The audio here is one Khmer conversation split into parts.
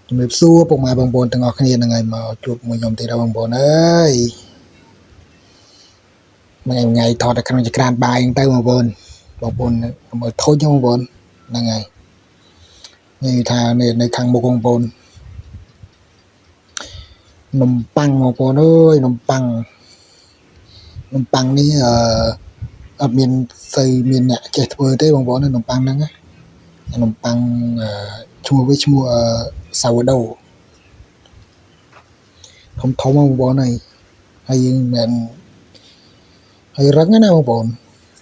ជំរាបសួរពុកម៉ែបងប្អូនទាំងអស់គ្នាហ្នឹងហើយមកជួបមួយខ្ញុំទៀតហើយបងប្អូនអើយមួយថ្ងៃថតតែក្នុងចក្រានបាយហ្នឹងទៅបងប្អូនបងប្អូនមើលធុញបងប្អូនហ្នឹងហើយនិយាយថានៅខាងមុខបងប្អូននំប៉័ងបងប្អូនអើយនំប៉័ងនំប៉័ងនេះអឺអត់មានសូវមានអ្នកចេះធ្វើទេបងប្អូននំប៉័ងហ្នឹងនំប៉័ងឈ្មោះវាឈ្មោះសាវដូធំធំបងប្អូនហើយហើយយើងមិនហើយរឹងណាបងប្អូន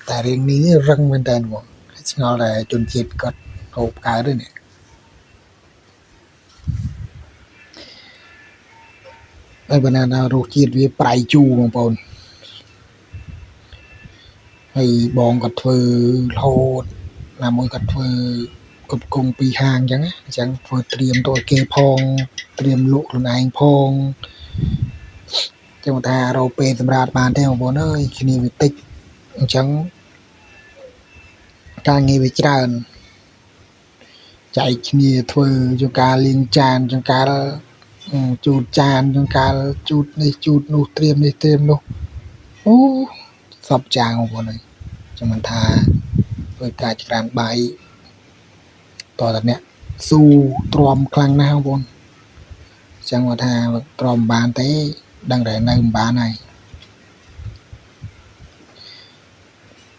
តែរៀងនេះរឹងមែនតើបងឆ្ងល់តែជនជាតិគាត់ហូបកើតទេនេះហើយបើណារសជាតិវាប្រៃជូរបងប្អូនហើយបងគាត់ធ្វើរហូតណាមួយគាត់ធ្វើគ្រប់គងពីហាងអញ្ចឹងអញ្ចឹងធ្វើត្រៀមទៅឲ្យគេផងត្រៀមលក់ខ្លួនឯងផងចឹងថារកពេលសម្រាប់បានទេបងប្អូនអើយគ្នាវាតិចអញ្ចឹងការងារវាច្រើនចែកគ្នាធ្វើចង្ការលាងចានចង្ការជូតចានចង្ការជូតនេះជូតនោះត្រៀមនេះត្រៀមនោះអូសពចាងបងប្អូនអើយចាំមិនថាធ្វើការចក្រានបាយតើតអ្នកស៊ូទ្រាំខ្លាំងណាស់បងប្អូនអញ្ចឹងគាត់ថាទ្រាំបានទេដឹងតែនៅមិនបានហើយ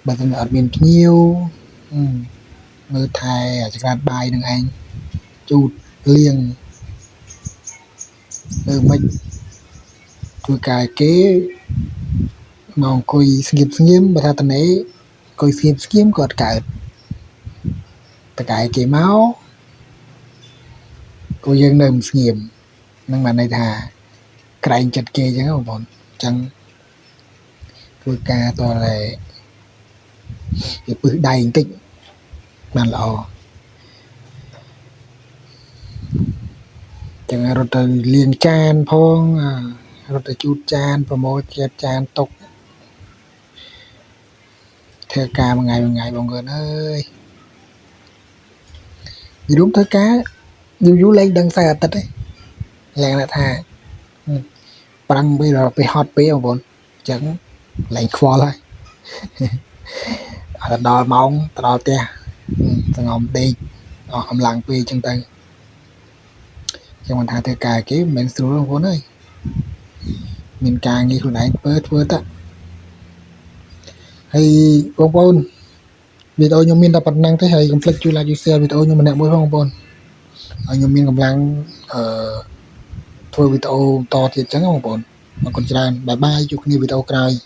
បើមិនអត់មានភ្ញៀវមើលថែចក្រានបាយនឹងឯងជូតលាងមើលមិនធ្វើការគេមកអង្គុយស្ងៀមស្ងៀមបើថាតនេអង្គុយស្ងៀមស្ងៀមក៏អត់កើតតកែគេមកក៏យើងនៅមិនស្ងៀមនឹងបានន័យថាក្រែងចិត្តគេអញ្ចឹងបងប្អូនអញ្ចឹងធ្វើការតតែវាពឹសដៃបន្តិចបានល្អចឹងរត់ទៅលាងចានផងរត់ទៅជូតចានប្រមូលជាតិចានទុកធ្វើការមួយថ្ងៃមួយថ្ងៃបងប្អូនអើយនិយាយរួមធ្វើការយូរយូរលែងដឹងសៅអាទិត្យទេលក្ខណៈថាប្រាំងពេលដល់ពេលហត់ពេកបងប្អូនអញ្ចឹងលែងខ្វល់ហើយអត់ដល់ម៉ោងទៅដល់ផ្ទះសងំដេកអស់កម្លាំងពេកអញ្ចឹងទៅចឹងមិនថាធ្វើការគេមិនមែនស្រួលបងប្អូនអើយមានការងារខ្លួនឯងធ្វើធ្វើទៅហើយបងប្អូនវីដេអូខ្ញុំមានតែប៉ុណ្្នឹងទេហើយកុំភ្លេចជួយ like ជួយ share វីដេអូខ្ញុំម្នាក់មួយផងបងប្អូនឲ្យខ្ញុំមានកម្លាំងអឺធ្វើវីដេអូបន្តទៀតចឹងបងប្អូនអរគុណច្រើនបាយបាយជួបគ្នាវីដេអូក្រោយ។